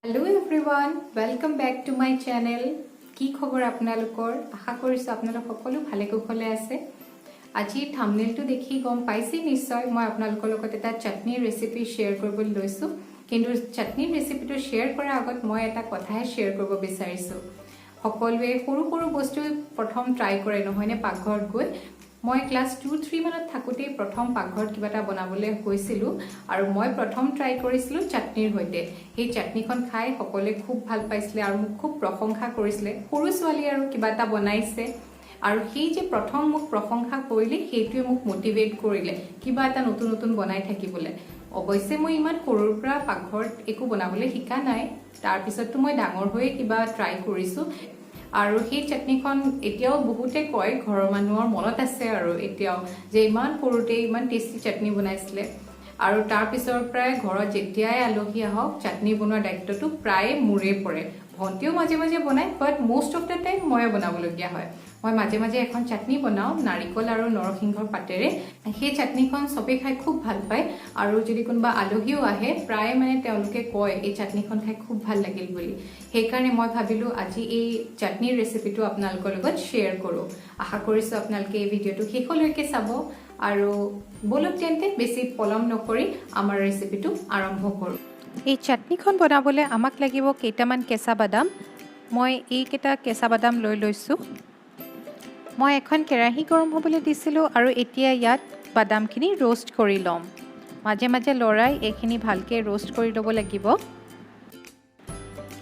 Hello everyone, welcome back to my channel. কি খবৰ আপোনালোকৰ? আশা কৰিছোঁ আপোনালোক সকলো ভালে কুশলে আছে। আজি থামনেলটো দেখি গম পাইছেই নিশ্চয়, মই আপোনালোকৰ লগত এটা চাটনিৰ ৰেচিপি শ্বেয়াৰ কৰিবলৈ লৈছোঁ। কিন্তু চাটনিৰ ৰেচিপিটো শ্বেয়াৰ কৰাৰ আগত মই এটা কথাহে শ্বেয়াৰ কৰিব বিচাৰিছোঁ। সকলোৱে সৰু সৰু বস্তু প্ৰথম ট্ৰাই কৰে নহয়নে পাকঘৰত গৈ? মই ক্লাছ 2-3 মানত থাকোঁতেই প্ৰথম পাকঘৰত কিবা এটা বনাবলৈ গৈছিলোঁ আৰু মই প্ৰথম ট্ৰাই কৰিছিলোঁ চাটনিৰ সৈতে। সেই চাটনিখন খাই সকলোৱে খুব ভাল পাইছিলে আৰু মোক খুব প্ৰশংসা কৰিছিলে। সৰু ছোৱালী আৰু কিবা এটা বনাইছে। আৰু সেই যে প্ৰথম মোক প্ৰশংসা কৰিলে, সেইটোৱে মোক মটিভেট কৰিলে কিবা এটা নতুন নতুন বনাই থাকিবলৈ। অৱশ্যে মই ইমান সৰুৰ পৰা পাকঘৰত একো বনাবলৈ শিকা নাই। তাৰপিছততো মই ডাঙৰ হৈয়ে কিবা ট্ৰাই কৰিছোঁ। আৰু সেই চাটনিখন এতিয়াও বহুতে কয়, ঘৰৰ মানুহৰ মনত আছে আৰু এতিয়াও যে ইমান সৰুতে ইমান টেষ্টি চাটনি বনাইছিলে। আৰু তাৰপিছৰ পৰাই ঘৰত যেতিয়াই আলহী আহক, চাটনি বনোৱাৰ দায়িত্বটো প্ৰায়ে মোৰে পৰে। ভণ্টিও মাজে মাজে বনায়, but most of the time ময়ে বনাবলগীয়া হয়। মই মাজে মাজে এখন চাটনি বনাওঁ নাৰিকল আৰু নৰসিংহৰ পাতেৰে। সেই চাটনিখন চবেই খাই খুব ভাল পায়। আৰু যদি কোনোবা আলহীও আহে, প্ৰায় মানে তেওঁলোকে কয় এই চাটনিখন খাই খুব ভাল লাগিল বুলি। সেইকাৰণে মই ভাবিলোঁ আজি এই চাটনিৰ ৰেচিপিটো আপোনালোকৰ লগত শ্বেয়াৰ কৰোঁ। আশা কৰিছোঁ আপোনালোকে এই ভিডিঅ'টো শেষলৈকে চাব। আৰু ব'লক তেন্তে, বেছি পলম নকৰি আমাৰ ৰেচিপিটো আৰম্ভ কৰোঁ। এই চাটনিখন বনাবলৈ আমাক লাগিব কেইটামান কেঁচা বাদাম। মই এইকেইটা কেঁচা বাদাম লৈ লৈছোঁ। মই এখন কেৰাহী গৰম হ'বলৈ দিছিলোঁ আৰু এতিয়া ইয়াত বাদামখিনি ৰোষ্ট কৰি ল'ম। মাজে মাজে লৰাই এইখিনি ভালকৈ ৰোষ্ট কৰি ল'ব লাগিব।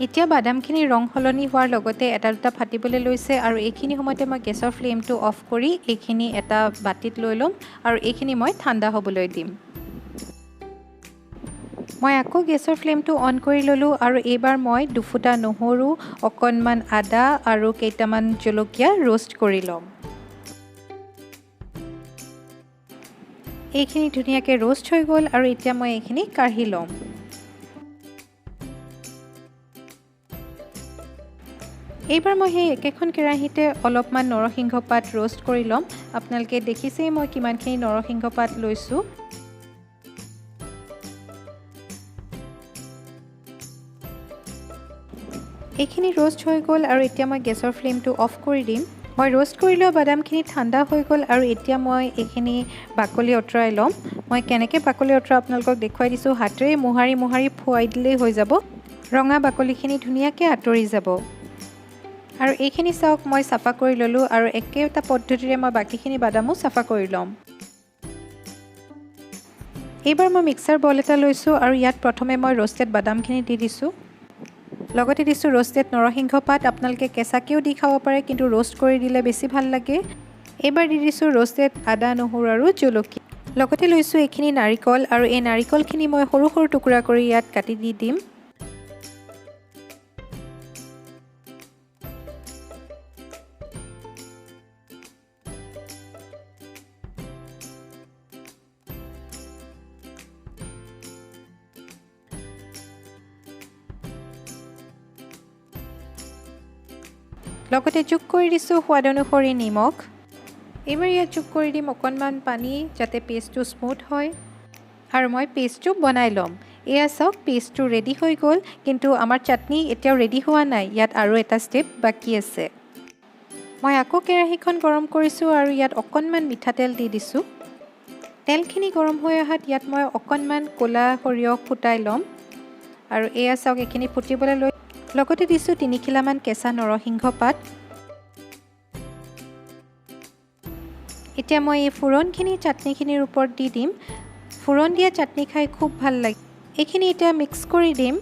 এতিয়া বাদামখিনিৰ ৰং সলনি হোৱাৰ লগতে এটা দুটা ফাটিবলৈ লৈছে আৰু এইখিনি সময়তে মই গেছৰ ফ্লেমটো অফ কৰি এইখিনি এটা বাতিত লৈ ল'ম আৰু এইখিনি মই ঠাণ্ডা হ'বলৈ দিম। মই আকৌ গেছৰ ফ্লেমটো অন কৰি ল'লোঁ আৰু এইবাৰ মই দুফুটা নহৰু, অকণমান আদা আৰু কেইটামান জলকীয়া ৰোষ্ট কৰি ল'ম। এইখিনি ধুনীয়াকৈ ৰোষ্ট হৈ গ'ল আৰু এতিয়া মই এইখিনি কাঢ়ি ল'ম। এইবাৰ মই সেই একেখন কেৰাহীতে অলপমান নৰসিংহ পাত ৰোষ্ট কৰি ল'ম। আপোনালোকে দেখিছেই মই কিমানখিনি নৰসিংহ পাত লৈছোঁ। এইখিনি ৰোষ্ট হৈ গ'ল আৰু এতিয়া মই গেছৰ ফ্লেমটো অফ কৰি দিম। মই ৰোষ্ট কৰি লোৱা বাদামখিনি ঠাণ্ডা হৈ গ'ল আৰু এতিয়া মই এইখিনি বাকলি আঁতৰাই ল'ম। মই কেনেকৈ বাকলি আঁতৰাওঁ আপোনালোকক দেখুৱাই দিছোঁ। হাতেৰে মোহাৰি মোহাৰি ফুৱাই দিলেই হৈ যাব, ৰঙা বাকলিখিনি ধুনীয়াকৈ আঁতৰি যাব। আৰু এইখিনি চাওক, মই চাফা কৰি ল'লোঁ আৰু একেটা পদ্ধতিৰে মই বাকীখিনি বাদামো চাফা কৰি ল'ম। এইবাৰ মই মিক্সাৰ বল এটা লৈছোঁ আৰু ইয়াত প্ৰথমে মই ৰোষ্টেড বাদামখিনি দি দিছোঁ। লগতে দিছোঁ ৰোষ্টেড নৰসিংহ পাত। আপোনালোকে কেঁচাকৈও দি খাব পাৰে, কিন্তু ৰোষ্ট কৰি দিলে বেছি ভাল লাগে। এইবাৰ দি দিছোঁ ৰোষ্টেড আদা, নহৰু আৰু জলকীয়া। লগতে লৈছোঁ এইখিনি নাৰিকল আৰু এই নাৰিকলখিনি মই সৰু সৰু টুকুৰা কৰি ইয়াত কাটি দি দিম। লগতে যোগ কৰি দিছোঁ সোৱাদ অনুসৰি নিমখ। এইবাৰ ইয়াত যোগ কৰি দিম অকণমান পানী, যাতে পেষ্টটো স্মুথ হয়। আৰু মই পেষ্টটো বনাই ল'ম। এয়া চাওক, পেষ্টটো ৰেডি হৈ গ'ল, কিন্তু আমাৰ চাটনি এতিয়াও ৰেডি হোৱা নাই। ইয়াত আৰু এটা ষ্টেপ বাকী আছে। মই আকৌ কেৰাহীখন গৰম কৰিছোঁ আৰু ইয়াত অকণমান মিঠাতেল দি দিছোঁ। তেলখিনি গৰম হৈ অহাত ইয়াত মই অকণমান ক'লা সৰিয়হ ফুটাই ল'ম। আৰু এয়া চাওক, এইখিনি ফুটিবলৈ লৈ লগতে দিছোঁ 3 খিলামান কেঁচা নৰসিংহ পাত। এতিয়া মই এই ফোৰণখিনি চাটনিখিনিৰ ওপৰত দি দিম। ফোৰণ দিয়া চাটনি খাই খুব ভাল লাগে। এইখিনি এতিয়া মিক্স কৰি দিম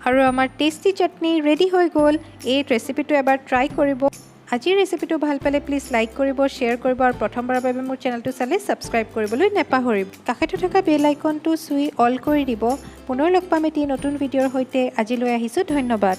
আৰু আমাৰ টেষ্টি চাটনি ৰেডি হৈ গ'ল। এই ৰেচিপিটো এবাৰ ট্ৰাই কৰিব। আজিৰ ৰেচিপিটো ভাল পালে প্লিজ লাইক কৰিব, শ্বেয়াৰ কৰিব আৰু প্ৰথমবাৰৰ বাবে মোৰ চেনেলটো চালে ছাবস্ক্ৰাইব কৰিবলৈ নাপাহৰিব। কাষতে থকা বেল আইকনটো চুই অল কৰি দিব। পুনৰ লগ পাম এটি নতুন ভিডিঅ'ৰ সৈতে। আজিলৈ আহিছোঁ, ধন্যবাদ।